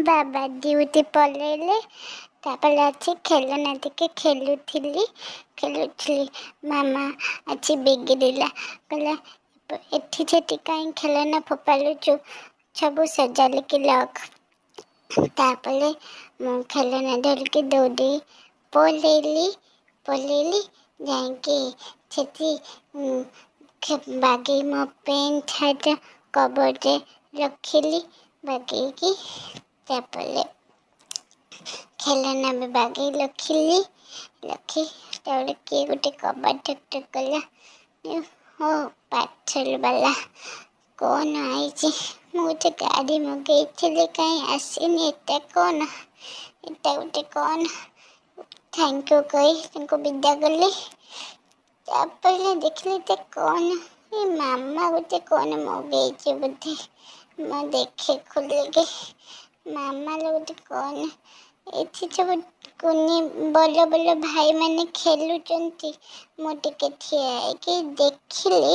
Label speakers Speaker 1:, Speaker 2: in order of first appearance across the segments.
Speaker 1: ବାବା ଡ୍ୟୁଟି ପଳେଇଲେ। ତାପରେ ଅଛି ଖେଳନା ଟିକେ ଖେଳୁଥିଲି ଖେଳୁଥିଲି। ମାମା ଅଛି ବିଗିଡ଼ିଲା, କହିଲା ଏଠି ସେଠି କାହିଁ ଖେଳନା ଫୋପାଡ଼ୁଛୁ, ସବୁ ସଜାଡ଼ିକି ରଖ। ତାପରେ ମୁଁ ଖେଳନା ଧରିକି ଦୌଡ଼ି ପଳେଇଲି ପଳେଇଲି ଯାଇକି ସେଠି ବାଗେଇ ମୋ ପ୍ୟାଣ୍ଟ ସାର୍ଟ କବର୍ଡ଼ରେ ରଖିଲି ବାଗେଇକି। ତାପରେ ଖେଳନା ବି ବାଗେଇ ରଖିଲି ରଖି। ତାପରେ କିଏ ଗୋଟେ କବାଟ ଠକ୍ ଠକ୍ କଲା। ହୋ, ପାର୍ସଲ ବାଲା କ'ଣ ଆଇଛି? ମୁଁ ଗୋଟେ ଗାଡ଼ି ମଗେଇଥିଲି, କାହିଁ ଆସିନି? ଏଟା କ'ଣ? ଏଟା ଗୋଟେ କ'ଣ? Thank you କହି ତାଙ୍କୁ ବିଦା କଲି। ତାପରେ ଦେଖିଲି ତ କ'ଣ, ଏ ମାମା ଗୋଟେ କ'ଣ ମଗେଇଛି ବୋଧେ। ମୁଁ ଦେଖେ ଖୋଲିକି ମାମାର ଗୋଟେ କ'ଣ। ଏଠି ସବୁ କୁନି ବଡ଼ ବଡ଼ ଭାଇମାନେ ଖେଳୁଛନ୍ତି। ମୁଁ ଟିକେ ଠିଆ ହେଇକି ଦେଖିଲି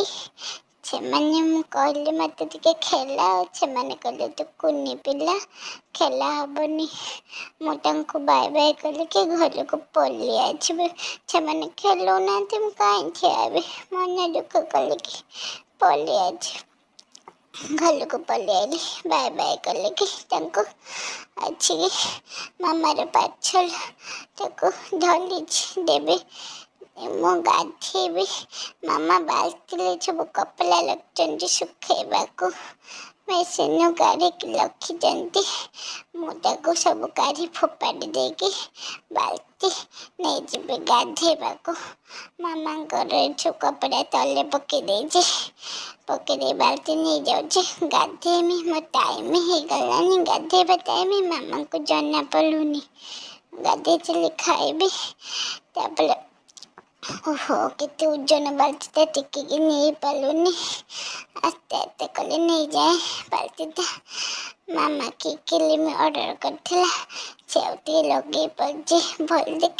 Speaker 1: ସେମାନେ। ମୁଁ କହିଲି, ମୋତେ ଟିକେ ଖେଳାଅ। ସେମାନେ କହିଲେ, ତୁ କୁନି ପିଲା, ଖେଳା ହେବନି। ମୁଁ ତାଙ୍କୁ ବାଏ ବାଏ କରିକି ଘରକୁ ପଳେଇ ଆସିବି। ସେମାନେ ଖେଳୁନାହାନ୍ତି, ମୁଁ କାହିଁ ଠିଆ ହେବି? ମନ ଦୁଃଖ କରିକି ପଳେଇ ଆସିବି, ଘରକୁ ପଳେଇ ଆଇଲି ବାଏ ବାଏ କରିକି ତାଙ୍କୁ। ଆସିକି ମାମାର ପାର୍ସଲ ତାକୁ ଧରିଛି, ଦେବି। ମୁଁ ଗାଧେଇବି। ମାମା ବାଲ୍ଟିରେ ସବୁ କପଡ଼ା ରଖିଛନ୍ତି ଶୁଖେଇବାକୁ, ମେସିନ୍ରୁ କାଢ଼ିକି ରଖିଛନ୍ତି। ମୁଁ ତାକୁ ସବୁ କାଢ଼ି ଫୋପାଡ଼ି ଦେଇକି ବାଲ୍ଟି ନେଇଯିବି ଗାଧେଇବାକୁ। ମାମାଙ୍କର ସବୁ କପଡ଼ା ତଳେ ପକେଇ ଦେଇଛି, ପକେଇ ଦେଇ ବାଲ୍ଟି ନେଇଯାଉଛି, ଗାଧେଇମି। ମୋ ଟାଇମ୍ ହେଇଗଲାଣି ଗାଧେଇବା ଟାଇମ୍, ମାମାଙ୍କୁ ଜଣା ପଡ଼ୁନି। ଗାଧେଇଥିଲି, ଖାଇବି। ତାପରେ ଓହୋ, କେତେ ଓଜନ ବାଲ୍ଟିଟା, ଟେକିକି ନେଇପାରୁନି। ଆସ୍ତେ ଆସ୍ତେ କଲେ ନେଇଯାଏ ବାଲ୍ଟିଟା। ମାମା କି କ୍ରିମ୍ ଅର୍ଡ଼ର କରିଥିଲା, ସେ ଆଉ ଟିକେ ଲଗେଇ ପାରୁଛି ଭଲ ଦେଖ।